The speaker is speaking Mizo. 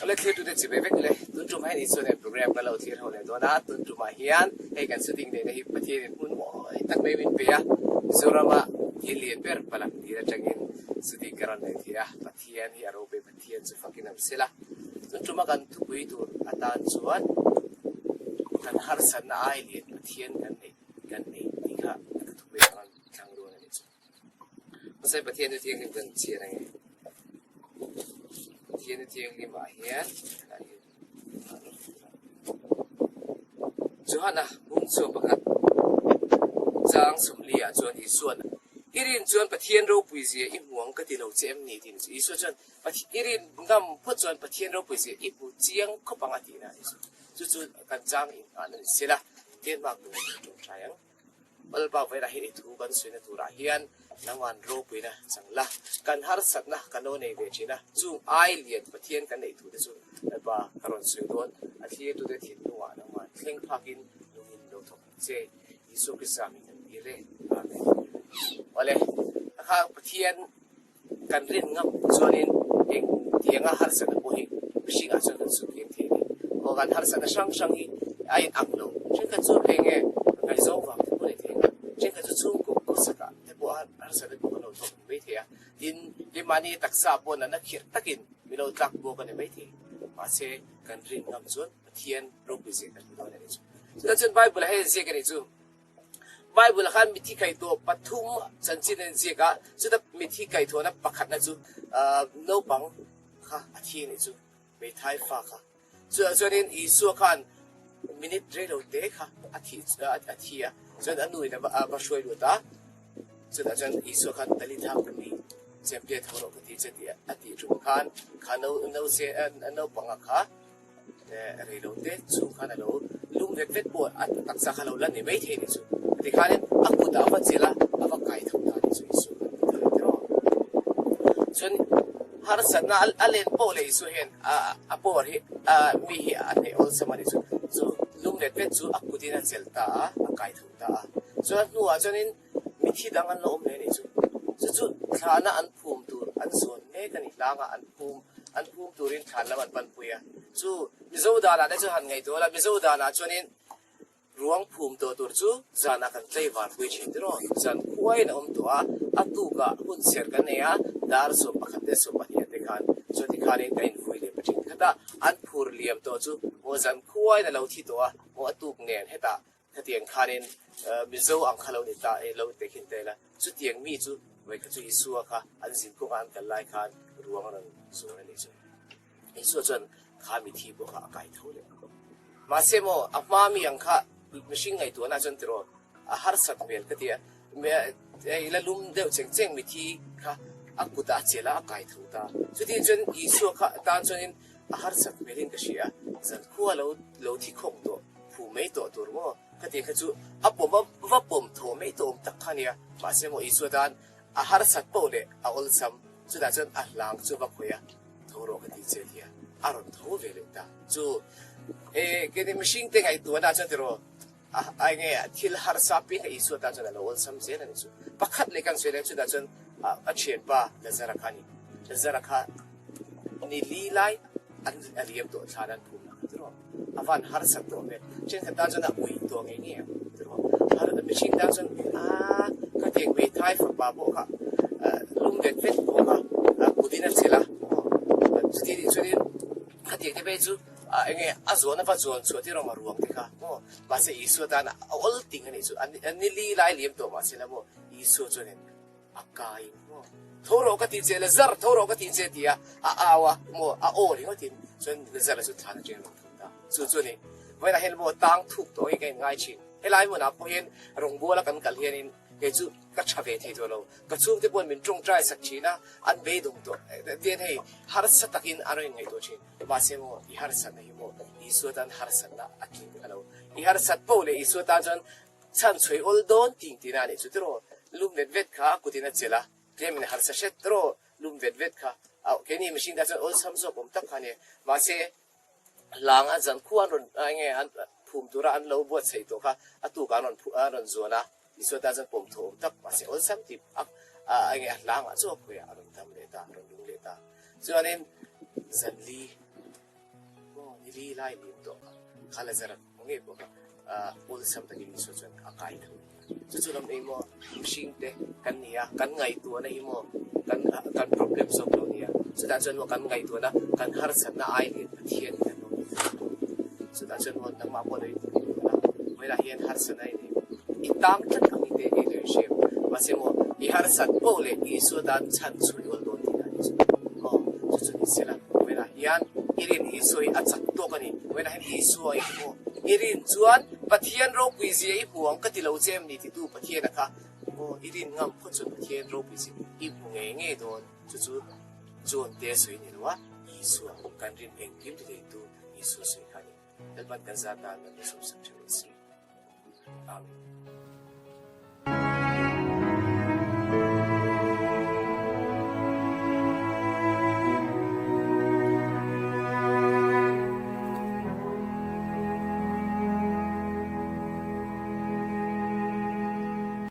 Awle thirtute chi ve vek le, tun tumah hian Isua nen program kan lo thlir ho leh dawn a, tun tumah hian hei kan shooting neihna hi Pathianin hmun mawi tak mai min pe a, Mizorama thil lian ber palak tir atangin shooting ka rawn nei thei a, Pathian hi a ropui Pathian chu fakin awm sela, tun tuma kan thupui tur atan chuan kan harsatna ai lian Pathian kan neih kan nei tih kha ka thupui ka rawn thlang dawn a ni chu. Mahse Pathian chu thianghlim kan chhiar ang e. Pathian chu thianghlim ah hian Johana hung chhuak pakhat chang sawmli ah chuan Isua'n I rin chuan Pathian ropui zia i hmu ang ka ti lo che em ni tiin Isua chuan I rin ngam phawt chuan Pathian ropui zia i hmu chiang khawp ang a tihna a ni chu. Chu chu kan chang inngahna ni sela Pathian hmak tur kan tawngtai ang. Lalpa vawilah hian i thu kan suina turah hian nangman ropuina chang la, kan harsatna kan lo nei ve thin a, chung ai lian Pathian kan neih thute chu Lalpa ka rawn sawi dawn, a thlirtute thinlungah nangman thleng phakin lungin lo thawk ang che, Isua Krista min kan dil e, Amen. Awle, a kha Pathian Kan rin ngam chuanin eng tianga harsatna pawh hi mihringah chuan kan sut kiang thei a ni. Aw kan harsatna hrang hrang hi a in ang lo. Thenkhat chu eng nge ngaihzawng vang te pawh a ni thei a, thenkhat chu chhungkaw khawsakah te pawh harsatna pawh kan lo thawk ni mai thei a. Tin, keimahni taksa pawh natna khirh takin min lo tlak bawk a ni mai thei. Mahse, kan rin ngam chuan Pathian ropui zia kan hmu dawn a ni chu. Chutah chuan Bible-ah hian ziak a nih chu. Bible-ah khan mithi kaihthawh pathum chanchin a inziak a, chuta mithi kaihthawhna pakhatna chu naupang kha a thi a nih chu, hmeithai fa kha. Chutah chuanin Isua khan minute reilo te kha a thi a thi a, chuan a nuin a va hruai lut a, chutah chuan Isua khan Talitha kumi chemte tho rawh ka ti che tih a tih tum khan kha naupanga kha Rei lo te chhung khan a lo lum vet vet pawh a taksa kha lo la ni mai thei ni chu. Tikhanin a kutah a va chelh a, a va kai tho ta ni chu Isua khan ti thei tiraw. Chuan harsatna a len pawh leh Isua hian a power hi mi hi a hneh awlsam a ni chu. Chu lum vet vet chu a kutin a chelh ta a, a kai tho ta a. Chuan a hnuah chuanin mithi dang an la awm leh a ni chu. Chu chu thlana an phum tur an zawn mek a ni hlangah an phum An phum turin thlan lam an panpui a. Chu Mizo danah te chu han ngaihtuah la, Mizo danah chuanin ruang phum tawh tur chu zanah kan tlaivar pui thin tiraw? Zan khuaiin a awm tawh a, a tukah hun ser kan nei a, dar 11 te 12 te khan chuan tikhanin kan invui leh pa thin khat a, an phur liam tawh chu maw zan khuaiin a lo thi tawh a, maw a tuk nen hetah Khatiang khanin Mizo ang kha lo ni ta e, lo tehkhin ta ila, chutiang mi chu vawikhat chu Isua kha an zin kawngah an kal lai khan ruang a rawn zuar a nih chu. Isua chuan kha mithi pawh kha a kai tho leh. Mahse maw, a hma mi ang kha mihring ngaihtuahna chuan tiraw a harsat hmel ka ti a, hei la lum deuh cheng cheng mithi kha a kutah a chelh a, a kai tho ta. Chutiang chuan Isua kha tan chuanin A harsat hmelin ka hria, zankhua lo lo thi khawk tawh, phu mai tawh tur maw? Ka tih kha chu a pawm a va pawm thaw mai tawh awm tak kha nia. Mahse maw Isua tan a harsat poh leh a awlsam, chutah chuan a hlang chu va khawih a, tho rawh ka ti che tia a rawn tho ve leh ta. Chu e keini mihringte ngaihtuahna chuan tiraw A a enge thil harsa piang kha Isua tan chuan a lo awlsam zel a ni chu. Pakhat leh kan sawi leh chutah chuan a thianpa Lazara kha a ni. Lazara kha ni li lai an a liam tawh thlan an phum kha tiraw. A van harsat tawh hmel. Thenkhat tan chuan a ui tawh ngei ngei ang tiraw. Har mihring tan chuan a khatiang hmeithai fapa pawh kha lum vet vet pawh kha kutin a chelh a. Chuti nih chuanin khatiang te phei chu A enge a zuan a va zuan chhuah tir awm a ruang te kha maw? Mahse Isua tan a awl ting a nih chu a ni li lai liam tawh mahse la maw Isua chuanin a kaiin maw tho rawh ka tih che Lazar tho rawh ka tih che tia a au a maw a aw ringawt in chuan Lazar-a chu thlan atangin a rawn thawk ta. Chu chu a ni. Vawiinah hian maw tang thuk tawh hi ka inngai thin. Helai hmunah pawh hian rawngbawla kan kal hianin kei chu ka tha ve thei tawh lo. Ka chhungte pawhin min tawngtai sak thin a, an beidawng tawh tian hei harsa takin an rawn inngaihtuah thin. Mahse maw, i harsatna hi maw Isua tan harsatna a tling kha lo. I harsat poh leh Isua tan chuan chhan chhuai awl dawn ting tihna a nih chu tiraw? Lum vet vet kha a kutin a chelh a, tlemin a harsa hret tiraw? Lum vet vet kha keini mihring tan chuan awlsam zawk awm tak kha a ni. Mahse, hlanga zankhua an rawn enge an phum tura an lo buatsaih tawh kha a tukah an rawn an rawn zuan a, Isua tan chuan pawm thaw awm tak mahse awlsam tih a enge a hlangah chu a khawiah a rawn dam leh ta, a rawn lung leh ta. Chuanin zanli. Ni li lai liam tawh kha, kha Lazara hmu ngei pawh kha awlsam takin Isua chuan a kai tho. Chu chu lam ei maw mihring te kan ni a, kan ngaihtuahna hi maw kan kan problem zawk lo nia. Chutah chuan maw kan ngaihtuahna kan harsatna ai hian Pathian in a lo ni thei a. Chutah chuan maw nangmah pawh lo inhmuh a, vawilah hian harsatna i nei i tang tlat ang i te hi lo inhriam. Mahse maw i harsat poh leh Isua tan chhan chhui awl dawn tihna a ni chu. Aw chu chu ni sela vawilah hian i rin Isua hi a chak tawk a ni. Vawilah hian Isua i hmu i rin chuan Pathian ropui zia i hmu ang ka ti lo che em ni titu Pathiana kha aw i rin ngam phawt chuan Pathian ropui zia i hmu ngei ngei dawn. Chu chu John te sawi ni lo a, Isua kan rin engkim ti theitu Isua sawi kha a ni. Lalpan kan zat nan kan insawmsak theuh a si. Amen.